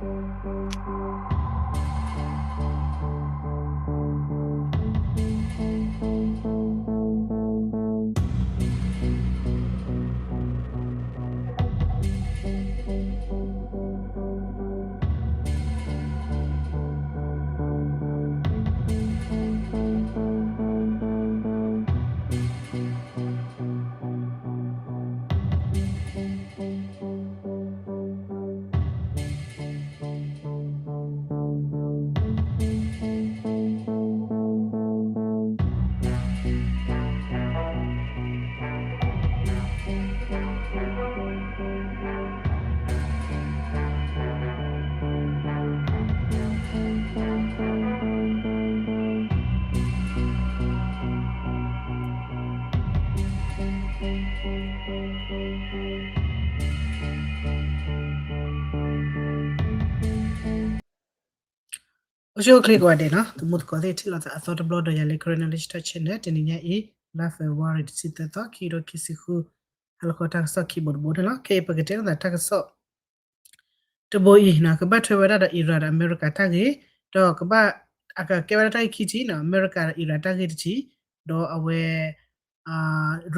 အိၣ်ဆူၣ်အိၣ်ချ့ကိးဂၤဒဲးနီၤ, သမူသကိးသ့ၣ်ထံၣ်လိာ်သးအသီတဘျီဒီးယၤလၢ Karen Knowledge Talk Channel တနံၤညါအံၤ လါ February တဆံသၢသီ ခံကထိခံဆံဃု ဟါလီၤခီတၢ်ကစီၣ်ခံဘိတဘိန့ၣ်လီၤ. ခဲအံၤပကတဲလိာ်သးတၢ်ကစီၣ် တဘိအံၤနီၤ ကဘၣ်ထွဲဝဲဒၣ်ဒီး Iran ဒီးအမဲရကၤတၢ်ဂ့ၢ်, ဒီးကဘၣ် အကကဲဝဲဒၣ်တၢ်ဂ့ၢ်ခံထံၣ်နီၤ, အမဲရကၤဒီး Iran တၢ်ဂ့ၢ်တထံၣ်, ဒီးအဝဲ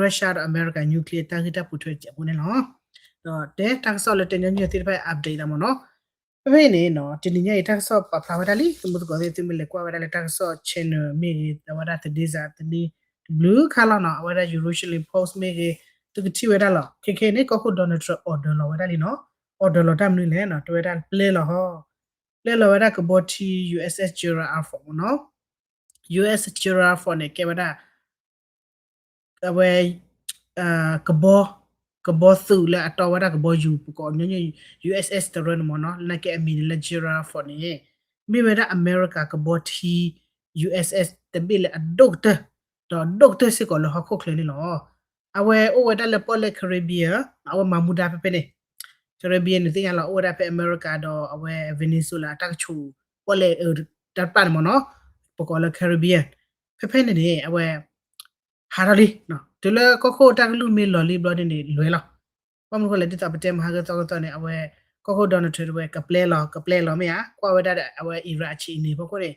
Russia ဒီးအမဲရကၤ nuclear တၢ်ဂ့ၢ်တၢ်ပိာ်ထွဲတစဲးဖိန့ၣ်လီၤ. ဒီးတဲတၢ်ကစီၣ်လၢတဲညီနုၢ်သ့ၣ်တဖၣ် update သးမ့ၢ်နီၤ. ဖဲဖဲအံၤန့ၣ်နီၤ တနံၤညါအံၤတၢ်ကစီၣ်ပာ်ဖျါဝဲဒၣ်လံ, သမူသကိးသ့ၣ်သုမ့ၢ်လဲၤကွၢ်ဝဲဒၣ်လၢတၢ်ကစီၣ် channel မ့ၢ်ဂ့ၤ အဝဲဒၣ်သဒ့စးသန့တဘျုးခါလီၤနီၤ, အဝဲဒၣ် Jerusalem Post မ့ၢ်ဂ့ၤ သုကထံၣ်ဝဲဒၣ်လီၤ. ခဲခဲအံၤန့ၣ် ကီၢ်ခိၣ် Donald Trump order လီၤဝဲဒၣ်လံနီၤ, order လီၤတၢ်မနုၤလဲၣ်နီၤ, တဲဝဲဒၣ်ပျဲလီၤဟီ, ပျဲလီၤဝဲဒၣ်ကဘီထံ USS Gerald R Ford မ့ၢ်နီၤ, USS Gerald R Ford န့ၣ် ကဲဝဲဒၣ် အဝဲ ကဘီ ကဘီသုးလၢအတီဝဲဒၣ်ကဘီယူၤ ပကိးညီနုၢ် USS တရၢန့ၣ်မ့ၢ်နီၤ, လၢနာ်က့အမံၤန့ၣ်လၢ Gerald R Ford န့ၣ် မ့ၢ်ဝဲဒၣ်အမဲရကၤကဘီထံ USS တဘ့ၣ်လၢအဒိၣ်ကတၢၢ်, ဒီးဒိၣ်ကတၢၢ်စ့ၢ်ကီးလၢဟီၣ်ခိၣ်ချၢန့ၣ်လီၤ. အဝဲအိၣ်ဝဲဒၣ်လၢပီၣ်လဲၣ် Caribbean, အဝဲမၤမူဒါဖဲဖဲန့ၣ် Caribbean န့ၣ်သ့ၣ်ညါလီၤ, အိၣ်ဝဲဒၣ်ဖဲအမဲရကၤဒီးအဝဲ Venezuela အတၢ်ကဆိးပီၣ်လဲၣ်တၢ်တဖၣ်န့ၣ်မ့ၢ်နီၤ, ပကိးလၢ Caribbean ဖဲဖဲန့ၣ်န့ၣ် အဝဲ ဟးထီၣ်လံ, တုၤလၢကီၢ်ခိၣ်တၢ်ကလုၢ်မ့ၢ်လီၤလံဘျီန့ၣ်န့ၣ် လဲၤလီၤ. ဘၣ်မနုၤဃိလဲၣ် ဒ်သိးပတဲမဟါကသီကသီန့ၣ် အဝဲ ကီၢ်ခိၣ် Donald Trump တဝဲ ကပျဲလီၤ ကပျဲလီၤမ့ၢ်ဧါ, ကွၢ်ဝဲဒၣ်ဒီး အဝဲ Iran အဆံးအန့ၣ်ဖီခိၣ်န့ၣ်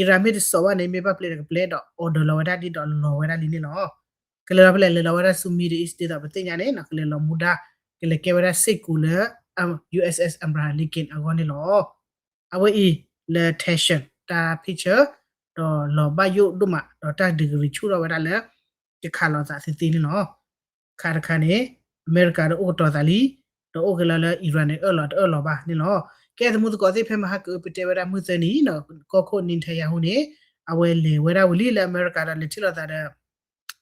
Iran မ့ၢ်တစိာ်ဘၣ်န့ၣ် မ့ၢ်ဘၣ်ပျဲဒီးကပျဲဒီး order လီၤဝဲဒၣ်ဒ်ဒီးလီၤဝဲဒၣ်လံန့ၣ်လီၤ. ကလဲၤလီၤဖဲလဲၣ် လဲၤလီၤဝဲဒၣ်ဆူ Middle East ဒ်သိးပသ့ၣ်ညါန့ၣ် ကလဲၤလီၤမူဒါ ကလဲၤကဲဝဲဒၣ်စ့ၢ်ကီးလၢ USS Abraham Lincoln အဂီၢ်န့ၣ်လီၤ. အဝဲအံၤလၢ tension တၢ် picture ဒီးလီၤဘၣ်ယိၣ်ဒိၣ်မး ဒီးတၢ် degree ဆူၣ်ထီၣ်ဝဲဒၣ်လၢ ယခးလိာ်သးသ့သ့န့ၣ်လီၤ. ခါတခါန့ၣ် အမဲရကၤဒီးအိၣ်ကတီၤသးလံ, ဒီးအိၣ်က့ၤလီၤလၢ Iran န့ၣ် အၢၣ်လီၤတအၢၣ်လီၤဘၣ်န့ၣ်လီၤ. ကဲသမူသကိးသ့ၣ် ဖဲမဟါကအုပတဲဝဲဒၣ်မုၢ်သၢနံၤနီၤ ကီၢ်ခိၣ် Netanyahu န့ၣ် အဝဲလဲၤဝဲဒၣ်ဝံၤလံလၢအမဲရကၤဒီးလဲၤထံၣ်လိာ်သးဒီး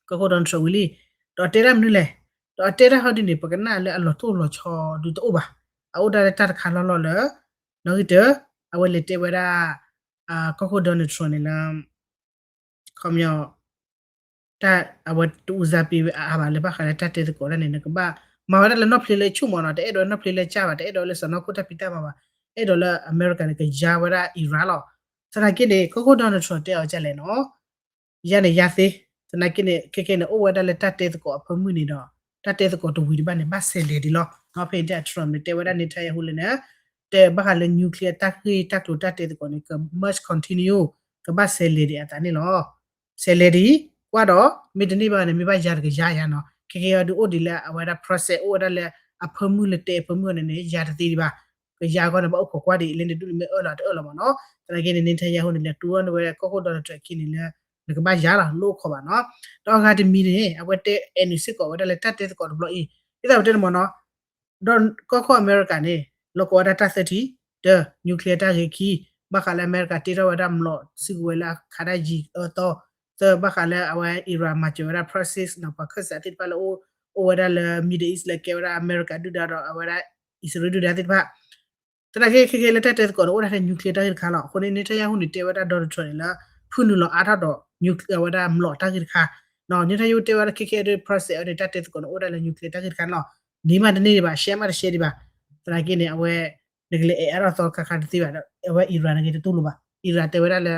ကီၢ်ခိၣ် Donald Trump ဝံၤလံ, ဒီးတဲဒၣ်မနုၤလဲၣ်, ဒီးအတဲဒၣ်ဟီဒ်န့ၣ် ပကနၣ်လၢအလီၤတိၢ်လီၤဆီဒုးတအိၣ်ဘၣ်. အအိၣ်ဒၣ်လၢတၢ်တခါလီၢ်လီၢ်လၢ နီၣ်ဂံၢ်တၢ အဝဲလဲၤတဲဝဲဒၣ် ကီၢ်ခိၣ် Donald Trump န့ၣ်လၢ ခီပညီ တၢ်အဝဲတအူစါပ့ၤဝဲအါအါဘၣ်လၢဘၣ်ဃးလၢတၢ်တဲသကိးဒၣ်န့ၣ် နကဘၣ်မၤဝဲဒၣ်လၢနီၢ်ဖျ့လၢဆူၣ်မ့ၢ်နီၤ, တအဲၣ်ဒိးနီၢ်ဖျ့လၢကၢ်ဘၣ်, တအဲၣ်ဒိးလၢစီၤနီၢ်ခိၣ်တၢ်ဖံးတၢ်မၤဘၣ်, အဲၣ်ဒိးလၢအမဲရကၤန့ၣ် ကယါဝဲဒၣ် Iran လီၤ. သနာ်က့န့ၣ် ကီၢ်ခိၣ် Donald Trump တဲအီၤဒ်လဲၣ်နီၤ ယါန့ၣ်ယါသ့, သနာ်က့န့ၣ် ခဲခဲန့ၣ် အိၣ်ဝဲဒၣ်လၢတၢ်တဲသကိးအဖၢမုၢ်န့ၣ်ဒီး တၢ်တဲသကိးတဝံၤတဘၣ်န့ၣ် ဘၣ်ဆဲးလဲၤဒံးလီၤ. ဖဲအံၤ Trump န့ၣ် တဲဝဲဒၣ် Netanyahu လၢန့ၣ် တဲဘၣ်ဃးလၢ nuclear တၢ်ဂ့ၢ်တၢ်ကျိၤတၢ်တဲသကိးန့ၣ် က must continue ကဘၣ်ဆဲးလဲၤဒံးအသးန့ၣ်လီၤ. ဆဲးလဲၤဒံး ကွၢ်ဒီး မ့ၢ်တန့ၢ်ဘၣ်န့ၣ် မ့ၢ်ဘၣ်ယါတကယါယါနီၤ. ခဲခဲအံၤဒုးအိၣ်ဒံးလၢအဝဲဒၣ် process အိၣ်ဝဲဒၣ်လၢအဖၢမုၢ်လၢတဲအဖၢမုၢ်အီၤန့ၣ်န့ၣ် ယါတသ့ဒံးဘၣ်. ကယါအဂီၢ်န့ၣ် ဘၣ်အိၣ်ခိးကွၢ်ဒံး လၢန့ၣ်ဒုးန့ၣ် မ့ၢ်အၢၣ်လီၤတအၢၣ်လီၤမ့ၢ်နီၤ. သနာ်က့န့ၣ် Netanyahu န့ၣ် လဲၤတူၢ်အီၣ်န့ၢ်ဝဲကီၢ်ခိၣ် Donald Trump အခံန့ၣ်လၢ နကဘၣ်ယါလီၤ လိၣ်ခိးဘၣ်နီၤ. ဒီးအဂၤတမံၤန့ၣ် အဝဲတဲအဲၣ်နုာ်စ့ၢ်ကီးဝဲဒၣ်လၢတၢ်တဲသကိးတဘျီအံၤ ဒ်သိးပတဲန့ၣ်မ့ၢ်နီၤ ဒီးကီၢ်ခိၣ်အမဲရကၤန့ၣ် လီၢ်ကဝီၤဝဲဒၣ်တၢ်သၢထံၣ်, တၢ nuclear တၢ်ဂ့ၢ်, ခံ ဘၣ်ဃးလၢအမဲရကၤတ့ထီၣ်ဝဲဒၣ်မျိာ် စုကဝဲၤလၢအခးဒၣ်ယံၤအၢသီ, သၢ ဘၣ်ဃးလၢအဝဲ Iran မၤစၢၤဝဲဒၣ် proxies နီၤ ပှၤခၢၣ်စးသ့ၣ်တဖၣ်လၢ အိၣ်ဝဲဒၣ်လၢ Middle East လၢကဲဝဲဒၣ်အမဲရကၤဒုၣ်ဒါဒီးအဝဲဒၣ် အံၣ်စရ့လးဒုၣ်ဒါသ့ၣ်တဖၣ် သနာ်က့ ခဲခဲလၢတၢ်တဲသကိးန့ၣ် အိၣ်ဒၣ်ထဲ nuclear တၢ်ဂ့ၢ်တခါလီၤ. အဃိန့ၣ် Netanyahu န့ၣ် တဲဝဲဒၣ် Donald Trump န့ၣ်လၢ ဖုၣ်နုာ်လီၤအါထီၣ်ဒီး nuclear ဝဲဒၣ်မျိာ်တၢ်ဂ့ၢ်တခါ, Netanyahu တဲဝဲဒၣ်ခဲခဲဒုး process အီၤန့ၣ် တၢ်တဲသကိးန့ၣ် အိၣ်ဒၣ်လၢ nuclear တၢ်ဂ့ၢ်တခါန့ၣ်လီၤ. န့ၢ်မးတန့ၢ်ဒံးဘၣ်, ရှဲမးတရှဲဒံးဘၣ်. သနာ်က့န့ၣ် အဝဲ နကလဲၤအဲၣ်အါထီၣ်သီခါခါတသ့ဘၣ်ဒီး အဝဲ Iran န့ၣ်က့ၤတတူၢ်လိာ်ဘၣ်. Iran တဲဝဲဒၣ်လၢ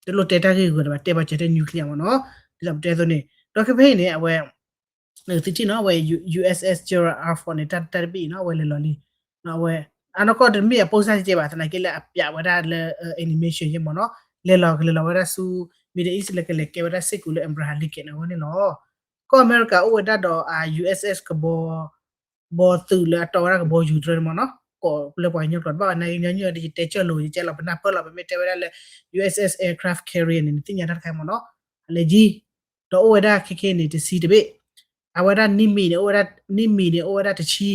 တလိၣ်တဲတၢ်ဂ့ၢ်ဂီၤဒံးဘၣ်, တဲဘၣ်စၢၤထဲ nuclear မ့ၢ်နီၤ, ဒ်သိးပတဲအသိးန့ၣ်, ဒီးခဲဖဲအံၤန့ၣ် အဝဲ သုထံၣ်နီၤ အဝဲ USS Gerald R Ford န့ၣ် တၢ်တဘ့ၣ်အံၤနီၤ အဝဲလဲၤလီၤလံ, အဝဲ အနီၢ်ကီၢ်တမ့ၢ်အပိၢ်စၢ်ကဲဘၣ် သနာ်က့လၢအပျးဝဲဒၣ်လၢ animation ယဲမ့ၢ်နီၤ, လဲၤလီၤကလဲၤလီၤဝဲဒၣ်ဆူ Middle East လၢကလဲၤကဲဝဲဒၣ်စ့ၢ်ကီးလၢ Abraham Lincoln အဂီၢ်န့ၣ်လီၤ. ကီၢ်အမဲရကၤအိၣ်ဝဲဒၣ်ဒီး USS ကဘီ ဘီသုးလၢအတီဝဲဒၣ်ကဘီယူၤတရၢန့ၣ်မ့ၢ်နီၤ, ကိးလၢပှၤကညီကျိာ်တဘၣ်ဝဲ နာ်က့ညီနုၢ်အီၤဒီး ယတဲကၢၢ်လိာ် ယကဲလီၤပနၢ်ပၢၢ်လီၤ ပမ့ၢ်တဲဝဲဒၣ်လၢ USS aircraft carrier န့ၣ် နသ့ၣ်ညါတၢ်တခါမ့ၢ်နီၤ, အလဲၤယံၤ, ဒီးအိၣ်ဝဲဒၣ်ခဲခဲန့ၣ် တဆံတဘ့ၣ်, အဝဲဒၣ် နံၣ်မံၤန့ၣ် အိၣ်ဝဲဒၣ် နံၣ်မံၤန့ၣ် အိၣ်ဝဲဒၣ်တဆံ,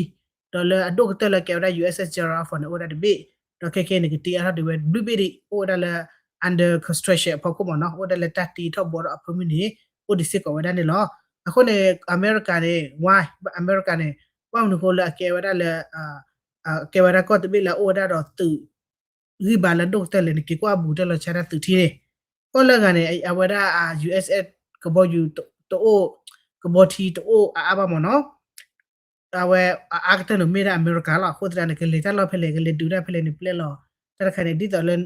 ဒီးလၢအဒိၣ်ကတၢၢ်လၢကဲဝဲဒၣ် USS Gerald Ford န့ၣ် အိၣ်ဝဲဒၣ်တဘ့ၣ်, ဒီးခဲခဲန့ၣ် ကတ့အါထီၣ်ဒံးဝဲဘျုးဘ့ၣ်ဒံး အိၣ်ဝဲဒၣ်လၢ under construction အဖီခိၣ်မ့ၢ်နီၤ, အိၣ်ဝဲဒၣ်လၢတၢ်တ့ထီၣ်ဘှီထီၣ်အဖၢမုၢ်န့ၣ် အိၣ်ဒံးစ့ၢ်ကီးဝဲဒၣ်န့ၣ်လီၤ. အဃိန့ၣ် အမဲရကၤန့ၣ် why အမဲရကၤန့ၣ် ဘၣ်မနုၤအဃိလၢအကဲဝဲဒၣ်လၢ ကဲဝဲဒၣ်ကီၢ်တဘ့ၣ်လၢအအိၣ်ဝဲဒၣ်ဒီးသုး ဂံၢ်ဘါလၢအဒိၣ်ကတၢၢ်လဲၣ်န့ၣ် က့ၤကွၢ်ဘူးတၢ်လီၤဆါတၢ်သုးထံန့ၣ်, ကီၢ်လၢအဂၤန့ၣ် အဝဲဒၣ် USS ကဘီယူၤတအိၣ်, ကဘီထံတအိၣ်အါအါဘၣ်မ့ၢ်နီၤ, အဝဲအအါကတၢၢ်န့ၣ်မ့ၢ်ဒၣ်အမဲရကၤလီၤ. အဃိသတးန့ၣ် ကလဲၤတၢ်လီၢ်ဖဲလဲၣ် ကလဲၤဒုးတၢ်ဖဲလဲၣ်န့ၣ် ပျဲလီၤ တၢ်တခါန့ၣ် ဒ်သိးလၢ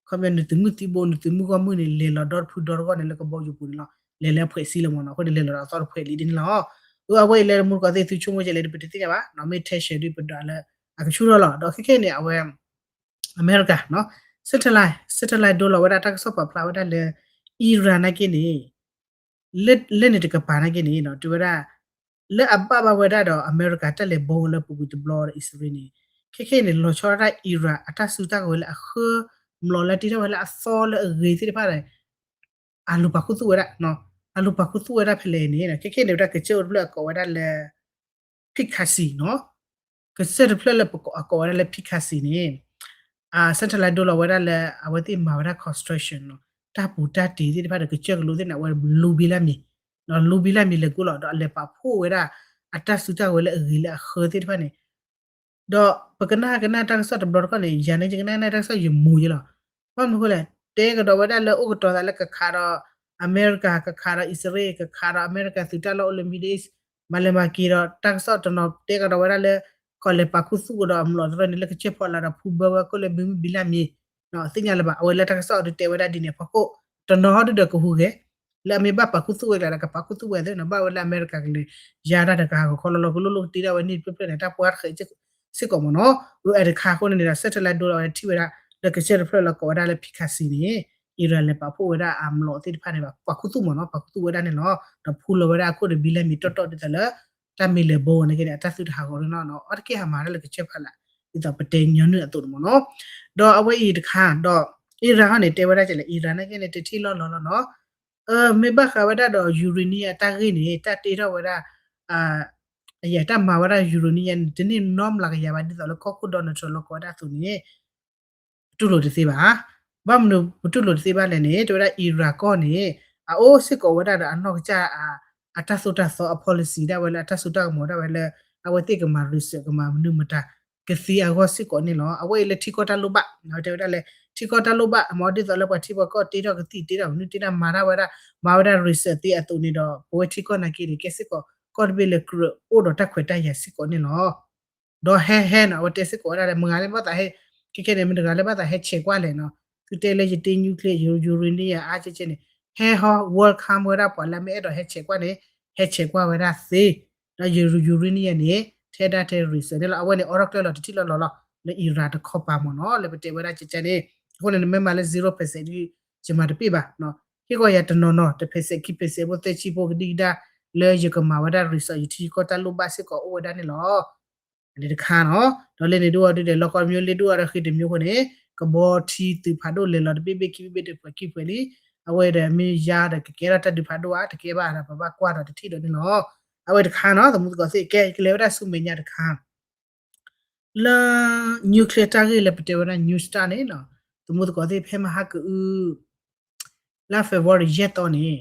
ခီပညီနသုးမုၢ်သံဘိ နသုးမုၢ်ဂီၢ်မုၢ်န့ၣ် လဲၤလီၤဒီတဖုဒီတဂီၢ်န့ၣ် လၢကဘီယူၤပူၤန့ၣ်လီၤ. လဲၤလၢအဖှဲးဆံလီၤမ့ၢ်နီၤ, အဃိန့ၣ် လဲၤလီၤဒီးအသီတဖှဲးလံဒ်န့ၣ်လီၤ. အဝဲအံၤလၢမူတကိးသ့ၣ် သုဆိကမိၣ်ကဲလဲၣ် ပတသ့ၣ်ညါဘၣ်နီၤ, မ့ၢ်ထဲဆှၢဒ်ပဒွးလၢ အကဆူၣ်ထီၣ်လီၤ. ဒီးခဲခဲန့ၣ် အဝဲ အမဲရကၤ satellite satellite ဒိလီၤဝဲဒၣ်တၢ်ကစီၣ်ပာ်ဖျါဝဲဒၣ်လၢ Iran နာ်က့န့ၣ် လၢန့ၣ်တကပၤနာ်က့န့ၣ် တဲဝဲဒၣ် လၢအဘၣ်ဘၣ်ဝဲဒၣ်ဒီးအမဲရကၤတၢ်လဲၤဘီလၢပူၤကွံာ်တဘျီဒီးအံၣ်စရ့လးန့ၣ် ခဲခဲန့ၣ် လီၤဆီဒၣ်တၢ် Iran အတၢ်စုတၢ်ကဝဲၤလၢအဃၢ မျိာ်လၢတ့ထီၣ်ဝဲလၢအသီလၢအဂ့ၤသ့ၣ်တဖၣ်န့ၣ် အလိၤပာ်ခူသူၣ်ဝဲဒၣ်, အလိၤပာ်ခူသူၣ်ဝဲဒၣ်ဖဲလဲၣ်န့ၣ် ခဲခဲန့ၣ် ဝဲဒၣ်ကစၢၢ်အိၣ်တဖျၢၣ်အကိးဝဲဒၣ်လၢ Pegasi နီၤ, ကစၢၢ်တဖျၢၣ်လၢပကိးဝဲဒၣ်လၢ Pegasi န့ၣ် satellite ဒိလီၤဝဲဒၣ်လၢ အဝဲသ့ၣ်မၤဝဲဒၣ် construction နီၤ, တၢ်ပူၤတၢ်တ့ၤသ့ၣ်တဖၣ်ဒီး ကစၢၢ်ကလိသ့ၣ်န့ၣ် အဝဲလူဘံလၢ်မံၤ, လူဘံလၢ်မံၤလဲၤကိးလီၤ ဒီးအလဲၤပာ်ဖှိၣ်ဝဲဒၣ် အတၢ်စုတၢ်ကဝဲၤလၢအဂ့ၤလၢအဃၢသ့ၣ်တဖၣ်န့ၣ် ဒီးပကနၣ်ကနၣ်တၢ်ကစီၣ်တဘျီတခီၣ်န့ၣ် ယၤန့ၣ်ယကနၣ်ကနၣ်တၢ်ကစီၣ်ယမူၤယလီၤ. ဘၣ်မနုၤအဃိလဲၣ်, တဲကဒီးဝဲဒၣ်လၢအိၣ်ကတီၤသးလၢကခးဒီး အမဲရကၤ ကခးဒီးအံၣ်စရ့လး ကခးဒီးအမဲရကၤသုးတၢ်လီၢ်အိၣ်လၢ Middle East မၤလဲၤမၤက့ၤဒီးတၢ်ကစီၣ်တနီၤတဲကဒီးဝဲဒၣ်လၢ ကီၢ်လဲၤပာ်ခူသူၣ်ကဒီးအမျိာ်တရၢန့ၣ် လၢကစၢၢ်ဖီလာ်ဒီးဖူဘၢဝဲကီၢ်လၢဘံမုၢ်ဘံလၢ်မံၤ သ့ၣ်ညါလၢၤဘၣ်. အဝဲလၢတၢ်ကစီၣ်အဒုးတဲဝဲဒၣ်ဒ်န့ၣ်အဖီခိၣ် တနီၤဟီဒုဒီးကဟူးဂဲၤ လၢအမ့ၢ်ဘၣ်ပာ်ခူသူၣ်ဝဲကျါဒီး ကပာ်ခူသူၣ်ဝဲသ့ၣ်နီၤ, ဘၣ်ဝဲလၢအမဲရကၤကလဲၤ ယၤတၢ်တကဟးဂီၤခီလီၤလီၤ ကလိၣ်လိၣ်ကတ့ထီၣ်ဝဲန့ၣ်တဖျၢၣ်ဖျၢၣ်န့ၣ် တၢ်ပှၤတဃဲးစ့ၢ်ကီးမ့ၢ်နီၤ. အဝဲတခါအဃိန့ၣ်န့ၣ်ဒီး satellite ဒိလီၤဝဲထံၣ်ဝဲဒၣ် လၢကစၢၢ်တဖျၢၣ်လၢကိးဝဲဒၣ်လၢ Pegasi န့ၣ် Iran လဲၤပာ်ဖှိၣ်ဝဲဒၣ်အမျိာ်သ့ၣ်တဖၣ်န့ၣ်ဘၣ် ပာ်ခူသူၣ်မ့ၢ်နီၤ, ပာ်ခူသူၣ်ဝဲဒၣ်န့ၣ်လီၤ. ဒီးဖူလီၤဝဲဒၣ်အခိၣ်ဒီးဘံလၢ်မံၤတီၢ်တီၢ်ဒ်သိးလၢ တၢ်မ့ၢ်လဲၤဘီဝဲန့ၣ်က့န့ၣ် အတၢ်သုတဟးဂီၤန့ၣ်လီၤ. အီၤတက့ၢ်ဟးမၤတၢ်လၢကစၢၢ်ဖီလာ် ဒ်သိးပတဲညီနုၢ်အသိးန့ၣ်မ့ၢ်နီၤ. ဒီးအဝဲအံၤတခါဒီး Iran ဟီန့ၣ် တဲဝဲဒၣ်ကလဲၣ် Iran နာ်က့န့ၣ် တထံၣ်လီၢ်လီၤလီၤနီၤ. မ့ၢ်ဘၣ်ဃးဝဲဒၣ်ဒီး uranium အတၢ်ဂ့ၢ်န့ၣ် တၢ်တ့ထီၣ်ဝဲဒၣ် အတၢ်မၤဝဲဒၣ် uranium န့ၣ် တန့ၢ်နီတမျးကယၤဘၣ် ဒ်သိးလၢကီၢ်ခိၣ် Donald Trump လီၤကိးဝဲဒၣ်အသိးန့ၣ် ပတူၢ်လိာ်တသ့ဘၣ်. ဘၣ်မနုၤပတူၢ်လိာ်တသ့ဘၣ်လဲၣ်န့ၣ် တဲဝဲဒၣ် Iran ကီၢ်န့ၣ် အအိၣ်စ့ၢ်ကီးဝဲဒၣ်ဒီးအနီၢ်ကစၢ် အတၢ်သိၣ်တၢ်သီအ policy ဒၣ်ဝဲလၢအတၢ်စိတၢ်ကမီၤဒၣ်ဝဲလၢ အဝဲသ့ၣ်ကမၤ research ကမၤမနုၤမတၤ ကသ့အဂီၢ်စ့ၢ်ကီးန့ၣ်လီၤ. အဝဲအံၤလၢထံကီၢ်တၢ်လိၣ်ဘၣ် တဲဝဲဒၣ်လၢ ထံကီၢ်တၢ်လိၣ်ဘၣ် မ်ဒ်သိးလၢပှၤထံပှၤကီၢ်တ့ထီၣ်ကသံၣ်တ့ထီၣ်မနုၤတ့ထီၣ်မၤတၢ်ဝဲဒၣ် မၤဝဲဒၣ် research သ့အသိးန့ၣ်ဒီး ပဝဲထံကီၢ်နာ်က့န့ၣ် ကဲစ့ၢ်ကီး ကီၢ်တဘ့ၣ်လၢကြၢးအိၣ်ဒီးတၢ်ခွဲးတၢ်ယာ်စ့ၢ်ကီးန့ၣ်လီၤ. ဒီးဟဲဟဲနီၤ အဝဲတဲစ့ၢ်ကီးဝဲဒၣ်လၢ မတၤဂၤလၢဘၣ်သးဟဲ ခဲခဲန့ၣ် မတၤဂၤလၢဘၣ်သးဟဲဆဲးကွၢ်လဲၣ်နီၤ သုတဲလၢယတ့ nuclear uranium အါကဲကဲန့ၣ် ဟဲဟီ welcome ဝဲဒၣ်ပှၤလၢအမ့ၢ်အဲၣ်ဒိးဟဲဆဲးကွၢ်န့ၣ် ဟဲဆဲးကွၢ်ဝဲဒၣ်သ့ ဒီး uranium န့ၣ် ထဲဒၣ်ထဲ research န့ၣ်လီၤ. အဝဲန့ၣ် အိးထီၣ်ကျၢၢ်လီၤတထံၣ်လီၢ်လီၤလီၤ လၢ Iran တခီပၤမ့ၢ်နီၤ လၢပတဲဝဲဒၣ်ကဲကဲန့ၣ် အဃိန့ၣ် နမ့ၢ်မၤလၢ zero percent ဒ် ယမၤတပ့ၢ်ဘၣ် ဟ့ၣ်ကီးယၤတနီၤနီၤ တ percent ခံ percent ဖိသၢဆံဖိကဒံကဒါ လၢယကမၤဝဲဒၣ် research ယထံကီၢ်တၢ်လိၣ်ဘၣ်စ့ၢ်ကီးအိၣ်ဝဲဒၣ်န့ၣ်လီၤ. န့ၣ်တခါနီၤ ဒီးလၢန့ၣ်ဒ်အီၤဒ်ဒီး လီၢ်ကီၢ်မၠိလ့ဒ်အီၤဒီးဃ့တမၠိအဃိန့ၣ် ကဘီထံသုးဖးဒိၣ်လဲၤလီၤတဘ့ၣ်ဘ့ၣ်ခံဘ့ၣ်ဘ့ၣ်တဖှဲးခံဖှဲးလံ. အဝဲဒီးမ့ၢ်ယါဒီးကကဲထီၣ်တၢ်ဒုးဖးဒိၣ်ဧါ တကဲဘၣ်ဒီးပဘၣ်ကွၢ်ဒီးတထံၣ်ဒီးန့ၣ်လီၤ. အဝဲတခါနီၤ သမူသကိးသ့ၣ် ကဲကလဲၤဝဲဒၣ်ဆူမဲာ်ညါတခါ လၢ nuclear တၢ်ဂ့ၢ်လၢပတဲဝဲဒၣ် New START န့ၣ်နီၤ သမူသကိးသ့ၣ်ဖဲမဟါကအု လါ February ယဲၢ်သီန့ၣ်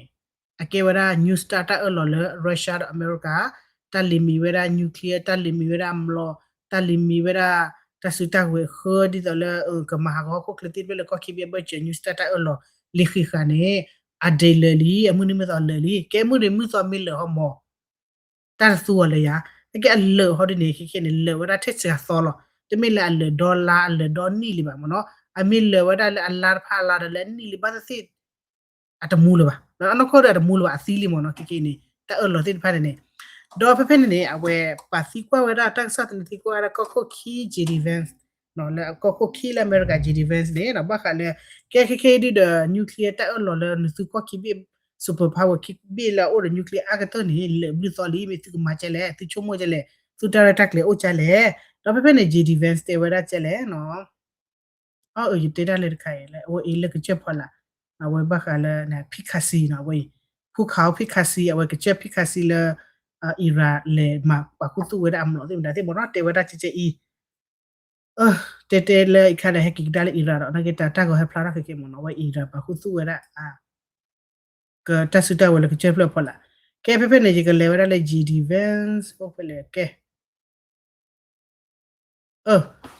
အကဲဝဲဒၣ် New START တၢ်အၢၣ်လီၤလၢ Russia ဒီးအမဲရကၤ တၢ်လံၤမံၤဝဲဒၣ် nuclear တၢ်လံၤမံၤဝဲဒၣ်မျိာ် တၢ်လံၤမံၤဝဲဒၣ် တၢ်စုတၢ်ဝဲၤဃၢ ဒ်သိးလၢ ကမၤဟးဂီၤဟီၣ်ခိၣ်ချၢသ့ၣ်တဖၣ်လၢကီၢ်ခံဘ့ၣ်အဘၢၣ်စၢၤ New START တၢ်အၢၣ်လီၤလံၤဃံးဃာ်န့ၣ် အဒ့လၢာ်လံ အမုၢ်နံၤမုၢ်သီလၢာ်လံ ကဲမုၢ်နံၤမုၢ်သီမ့ၢ်လၢာ်ဟီမီၤ တၢ်တသူအီၤလၢယၤ အကဲအလၢာ်ဟီဒ်န့ၣ် ခဲခဲန့ၣ် လၢာ်ဝဲဒၣ်ထဲစှၤသီလီၤ. တမ့ၢ်လၢအလၢာ်ဒီလါ အလၢာ်ဒီနံၣ်လံဘၣ်မ့ၢ်နီၤ. အမ့ၢ်လၢာ်ဝဲဒၣ်လၢအလါတဖၣ်အလါဒီးလၢအနံၣ်လံဘၣ်သ့ၣ်သ့ၣ် အတမူလၢၤဘၣ်. အနီၢ်ကီၢ်ဒီးအတမူလၢၤဘၣ် အသံလံမ့ၢ်နီၤ ခဲခဲန့ၣ် တၢ်အၢၣ်လီၤသ့ၣ်တဖၣ်န့ၣ်န့ၣ် ဒီးဖဲဖဲန့ၣ်န့ၣ် အဝဲပာ်သံကွၢ်ဝဲဒၣ်တၢ်ကစီၣ်သန့သံကွၢ်ဝဲဒၣ်ကီၢ်ခိၣ်ခံ J D Vance လၢကီၢ်ခိၣ်ခံလၢအမဲရကၤ J D Vance န့ၣ် ဘၣ်ဃးလၢ ကဲခဲခဲအံၤဒုဒီး nuclear တၢ်အၢၣ်လီၤလၢနသုကီၢ်ခံဘ့ၣ် superpower ခံဘ့ၣ်လၢအအိၣ်ဒီး nuclear အါကတၢၢ်န့ၣ် လၢာ်ဘျုးသီလံ မ့ၢ်သုကမၤကဲလဲၣ် သုဆိကမိၣ်ကဲလဲၣ် သုတၢ်ရဲၣ်တၢ်ကျဲၤအိၣ်ကဲလဲၣ်. ဒီးဖဲဖဲန့ၣ် J D Vance တဲဝဲဒၣ်ကဲလဲၣ်နီၤ အၢ ယတဲဒၣ်လၢတခါအံၤ လၢအဝဲအံၤလၢကစၢၢ်ဖီလာ် အဝဲဘၣ်ဃးလၢ ဖံခါဆံနီၤ အဝဲအံၤ ဖူခါဖံခါဆံ အဝဲကစၢၢ်ဖံခါဆံလၢ Iran လဲၤမၤပာ်ခူသူၣ်ဝဲဒၣ်အမျိာ်သ့ၣ်မတၤသ့ၣ်မ့ၢ်နီၤ တဲဝဲဒၣ်ကဲကဲအံၤ တဲတဲလၢအံၤခါဒီး ဟဲက့ၤကဒါလၢ Iran ဒီး နာ်က့တၢ်တၢ်ဂီၤဟဲဖျါထီၣ်ခဲကဲမ့ၢ်နီၤ အဝဲ Iran ပာ်ခူသူၣ်ဝဲဒၣ် ကတၢ်စုတၢ်ဝဲၤလၢကစၢၢ်ဖျၢၣ်ဖီလာ်. ကဲဖဲဖဲန့ၣ် ယကလဲၤဝဲဒၣ်လၢ J D Vance အိၣ်ဖဲလဲၣ်ကဲ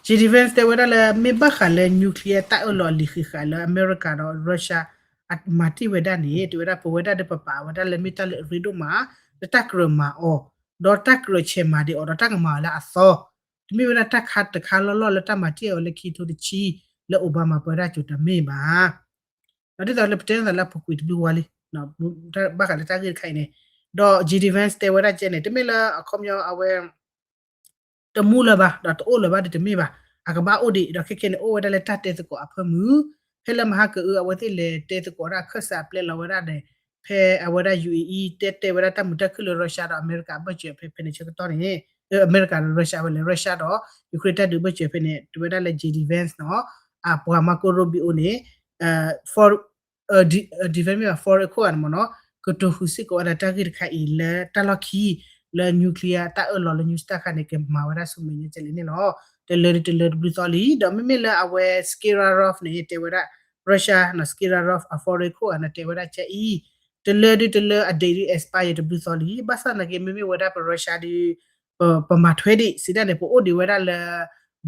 J D Vance တဲဝဲဒၣ်လၢ မ့ၢ်ဘၣ်ဃးလၢ nuclear တၢ်အၢၣ်လီၤအလံာ်ဃံးဃာ်လၢအမဲရကၤဒီး Russia အမၤတ့ၢ်ဝဲဒၣ်န့ၣ် တဲဝဲဒၣ်ပဝဲဒၣ်ဒီးပပာ်ဝဲဒၣ်လၢမ့ၢ်တၢ်လၢအရ့ဒိၣ်မး လၢတၢ်ကြၢးမၤအီၤ ဒီးတၢ်ကြၢးဆဲးမၤဒံးအီၤဒီးတၢ်ကမၤအီၤလၢအသီ တမ့ၢ်ဝဲဒၣ်တၢ်ခါတခါလီၢ်လီၢ်လၢတၢ်မၤတ့ၢ်အီၤလၢခံထိတဆံ လၢအိဘါမၤပၢဒၣ်ကၠိၤတမ့ၢ်ဘၣ် ဒီးဒ်သိးလၢပတဲသးလၢအပူၤကွံာ်တဘျုးဝါလံ ဘၣ်ဃးလၢတၢ်ဂ့ၢ်တခါအံၤန့ၣ် ဒီး J D Vance တဲဝဲဒၣ်ကဲန့ၣ် တမ့ၢ်လၢအခီပညီအဝဲ တမူလၢၤဘၣ် ဒီးတအိၣ်လၢၤဘၣ်ဒီးတမ့ၢ်ဘၣ် အကဘၣ်အိၣ်ဒံး ဒီးခဲခဲန့ၣ် အိၣ်ဝဲဒၣ်လၢတၢ်တဲသကိးအဖၢမုၢ် ဖဲလၢမဟါကအု အဝဲသ့ၣ်လဲၤတဲသကိးဒၣ်အခၢၣ်စးအပျဲလီၤဝဲဒၣ်န့ၣ် ဖဲအဝဲဒၣ် U A E တဲတဲဝဲဒၣ်တၢ်မုာ်တၢ်ခုၣ်လၢ Russia ဒီးအမဲရကၤအဘၢၣ်စၢၤဖဲဖဲန့ၣ်ဆၢကတီၢ်န့ၣ် အမဲရကၤဒီး Russia ဝဲလဲၣ် Russia ဒီး Ukraine တၢ်ဒုးဘၢၣ်စၢၤဖဲန့ၣ် တဲဝဲဒၣ်လၢ J D Vance နီၤ အပှၤ Marco Rubio န့ၣ် defense မ့ၢ်ဘၣ် foreign ခိၣ်ဂၤန့ၣ်မ့ၢ်နီၤ ကတိၤဃုာ်စ့ၢ်ကီးဝဲဒၣ်တၢ်ဂ့ၢ်တခါအံၤလၢတၢ်လီၢ်ခံ လၢ nuclear တၢ်အၢၣ်လီၤလၢ nuclear တခါန့ၣ် ကမၤဝဲဒၣ်ဆူမဲာ်ညါကဲလဲၣ်န့ၣ်လီၤ. တလၢတလၢတဘျုးသီလံ ဒီးမ့မ့ၢ်လၢအဝဲ Skerarov န့ၣ် တဲဝဲဒၣ် Russia နီၤ Skerarov အ foreign ခိၣ်ဂၤန့ၣ် တဲဝဲဒၣ်ကဲအံၤ တလၢဒုတလၢအ date ဒု expire တဘျုးသီလံ ဘၣ်ဆၣ်သနာ်က့ မ့မ့ၢ်ဝဲဒၣ်ပ Russia ဒု ပမၤထွဲဒံး စံးဒၣ်န့ၣ် ပအိၣ်ဒံးဝဲဒၣ်လၢ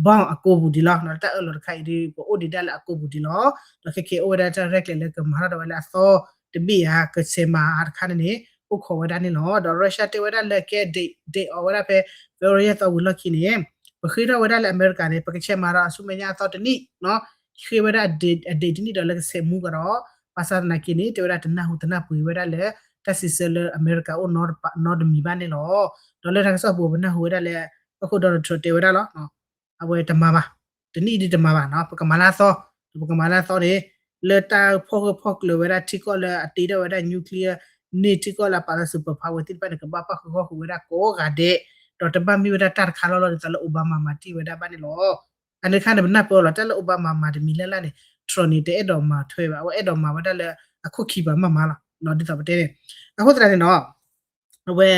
bomb အကိာ်ပူၤဒံးလီၤ. တၢ်အၢၣ်လီၤတခါအံၤဒု ပအိၣ်ဒံးဒၣ်လၢအကိာ်ပူၤဒံးလီၤ. ဒီးခဲကဲအိၣ်ဝဲဒၣ်တၢ်ရဲၣ်ကျဲၤလၢကမၤထီၣ်ဒီးဝဲလၢအသီတဘ့ၣ်ဧါ ကဆဲးမၤအါတခါန့ၣ်န့ၣ် အိၣ်ခိးဝဲဒၣ်န့ၣ်လီၤ. ဒီး Russia တဲဝဲဒၣ်လၢကဲ date အီၤဝဲဒၣ်ဖဲ February သီဝံၤလီၢ်ခံန့ၣ် ပဃ့ထီၣ်ဝဲဒၣ်လၢအမဲရကၤန့ၣ် ပကဆဲးမၤဒီးအဆူမဲာ်ညါအသီတနံၣ် ဃ့ဝဲဒၣ်အ date တနံၣ်ဒီးလၢကဆဲးမူကဒီး ဘၣ်ဆၣ်သနာ်က့န့ၣ် တဲဝဲဒၣ်တနၢ်ဟူတနၢ်ပှ့ၤဝဲဒၣ်လၢ တၢ်စံးဆၢလၢအမဲရကၤအိၣ်နီတမံၤဘၣ်န့ၣ်လီၤ. ဒီးလၢတၢ်ကစီၣ်ပူၤပနၢ်ဟူဝဲဒၣ်လၢ ကီၢ်ခိၣ် Donald Trump တဲဝဲဒၣ်လီၤ အဝဲတမၤဘၣ် တနံၣ်ဒုတမၤဘၣ်နီၤ ပကမၤလၢအသီ ဒီးပကမၤလၢအသီန့ၣ် လၢတၢ်ဖီၣ်ဂၢၢ်ဖီၣ်ကျၢၤဝဲဒၣ်ထံကီၢ်လၢအတ့ထီၣ်ဝဲဒၣ် nuclear န့ၢ်ထံကီၢ်လၢအပာ်လၢ superpower သ့ၣ်တဖၣ်န့ၣ် ကဘၣ်ပၣ်ဃုာ်ဂီၢ်ဃုာ်ဝဲဒၣ်ကိးဂၤဒဲး ဒီးတဘၣ်မ့ၢ်ဝဲဒၣ်တၢ်တခါလီၢ်လီၢ်ဒ်သိးလၢအိဘါမၤမၤတ့ၢ်ဝဲဒၣ်ဘၣ်န့ၣ်လီၤ. အန့ၣ်တခါန့ၣ် ပနၢ်ပၢၢ်လီၤ တၢ်လၢအိဘါမၤမၤတမံၤလၢ်လၢ်န့ၣ် Trump န့ၣ် တအဲၣ်ဒိးမၤထွဲဘၣ် အဝဲအဲၣ်ဒိးမၤဝဲဒၣ်လၢအခိၣ်ခံပၤမၤမၤလီၤ ဒ်သိးပတဲန့ၣ် အဃိသတးန့ၣ်နီၤ အဝဲ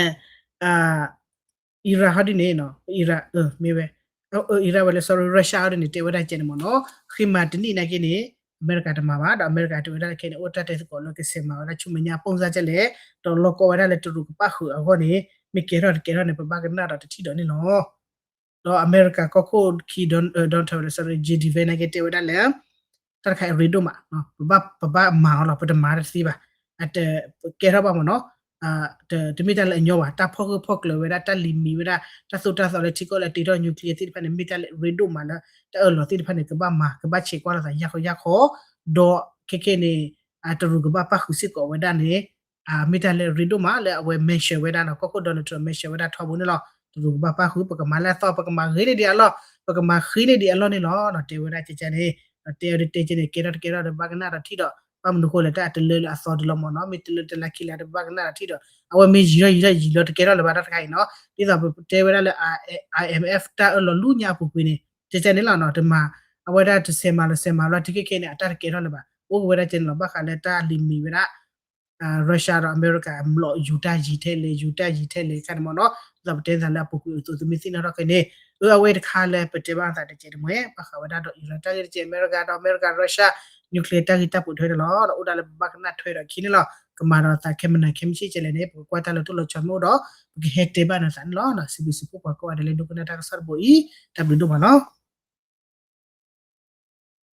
Iran ဟီဒ်န့ၣ် Iran မ့ၢ်ဝဲ Iran ဝဲလၢ sorry Russia ဟီဒ်န့ၣ် တဲဝဲဒၣ်ကဲန့ၣ်မ့ၢ်နီၤ ဃ့မၤတနံၣ်နာ်က့န့ၣ် အမဲရကၤတမၤဘၣ် ဒီးအမဲရကၤတဲဝဲဒၣ်ခဲန့ၣ် အိၣ်တၢ်တဲသကိးလၢကဆဲးမၤဝဲဒၣ်ဆူမဲာ်ညါအပိၢ်စါကဲလဲၣ် ဒီးလီၢ်ကီဝဲဒၣ်လၢတရူးကပၣ်ဃုာ်အဂီၢ်န့ၣ် မ့ၢ်ကဲထီၣ်တကဲထီၣ်န့ၣ် ပဘၣ်ကနၣ်ဒီးတထံၣ်ဒီးန့ၣ်လီၤ. ဒီးအမဲရကၤကီၢ်ခိၣ်ခံ Donald Trump ဝဲလၢ sorry J D Vance နာ်က့တဲဝဲဒၣ်လၢ တၢ်တခါအံၤရ့ဒိၣ်မး ပဘၣ်ပဘၣ်မၤအီၤလီၤ ပတမၤတသ့ဘၣ် ကဲထီၣ်ဘၣ်မ့ၢ်နီၤ တမ့ၢ်တၢ်လၢအညီဘၣ် တၢ်ဖီၣ်ဂၢၢ်ဖီၣ်ကျၢၤဝဲဒၣ် တၢ်လံၤမံၤဝဲဒၣ် တၢ်သိၣ်တၢ်သီလၢထံကီၢ်လၢအတ့ထီၣ် nuclear သ့ၣ်တဖၣ်န့ၣ် မ့ၢ်တၢ်လၢအရ့ဒိၣ်မးလၢ တၢ်အၢၣ်လီၤသ့ၣ်တဖၣ်န့ၣ် ကဘၣ်မၤ ကဘၣ်ဆဲးကွၢ်လိာ်သးယၢ်ခီယၢ်ခီ ဒီးခဲခဲန့ၣ် တရူးကဘၣ်ပၣ်ဃုာ်စ့ၢ်ကီးဝဲဒၣ်န့ၣ် မ့ၢ်တၢ်လၢအရ့ဒိၣ်မးလၢအဝဲ mention ဝဲဒၣ်နီၤ ကီၢ်ခိၣ် Donald Trump mention ဝဲဒၣ်ထီဘိန့ၣ်လီၤ တရူးကဘၣ်ပၣ်ဃုာ် ပကမၤလၢအသီ ပကမၤဂ့ၤန့ၢ်ဒံးအလီၢ် ပကမၤဃ့န့ၢ်ဒံးအလီၢ်န့ၣ်လီၤ တဲဝဲဒၣ်ကဲကဲန့ၣ် ဒီးတဲအီၤဒ်တဲကဲန့ၣ် ကဲထီၣ်တကဲထီၣ်ဒီးဘၣ်ကနၣ်ဒီးထံၣ်ဒီး ဘၣ်မနုၤဃိလဲၣ် တၢ်တလၢလၢအသီဒ်လီၤမ့ၢ်နီၤ မ့ၢ်တလၢတလၢခံလၢဒီးဘၣ်ကနၣ်ဒီးထံၣ်ဒီး အဝဲမ့ၢ်ယံာ်ထီၣ်ယံာ်ထီၣ်ယံာ်လီၤတကဲထီၣ်လၢၤဘၣ်တၢ်တခါအံၤနီၤ ဒ်သိးပတဲဝဲဒၣ်လၢ I M F တၢ်အၢၣ်လီၤလူညါအပူၤကွံာ်န့ၣ် ကဲကဲန့ၣ်လီၤနီၤ တမၤ အဝဲဒၣ်တဆဲးမၤလီၤဆဲးမၤလီၤ တုၤခဲခဲန့ၣ် အတၢ်တကဲထီၣ်လၢၤဘၣ် အိၣ်ကဝဲဒၣ်ကဲန့ၣ်လီၤ ဘၣ်ဃးလၢတၢ်လံၤမံၤဝဲဒၣ် Russia ဒီးအမဲရကၤ မျိာ်ယူၤတၢ်ယံၤထဲလဲၣ် ယူၤတၢ်ယံၤထဲလဲၣ်တခါန့ၣ်မ့ၢ်နီၤ ဒ်သိးပတဲသးလၢအပူၤကွံာ်အသိး သုမ့ၢ်သ့ၣ်နီၣ်ထီၣ်ခဲန့ၣ် အဝဲတခါလၢပတဲဘၣ်သးတကဲးတမှဲ ဘၣ်ဃးဝဲဒၣ်ဒီး Iran တၢ်ဂ့ၢ်တကဲး အမဲရကၤဒီးအမဲရကၤ Russia nuclear တၢ်ဂ့ၢ်တၢ်ပိာ်ထွဲန့ၣ်လီၤ ဒီးအိၣ်ဒၣ်လၢပဘၣ်ကနၣ်ထွဲဒီးခံန့ၣ်လီၤ ကမၤဒီးသးခဲမနၤခဲမုၢ်ဆ့ၣ်ကဲလဲၣ်န့ၣ် ပကကွၢ်တၢ်လၢတၢ်လီၤဆီမ့ၢ်အိၣ်ဒီး ပကဟဲတဲဘၣ်နသးန့ၣ်လီၤ စံးဘျုးစံးဖှိၣ်ပှၤကိးဂၤဒဲးလၢဒိကနၣ်တၢ်ကစီၣ်တဘိအံၤ တၢ်ဘျုးဒိၣ်မးလီၤ.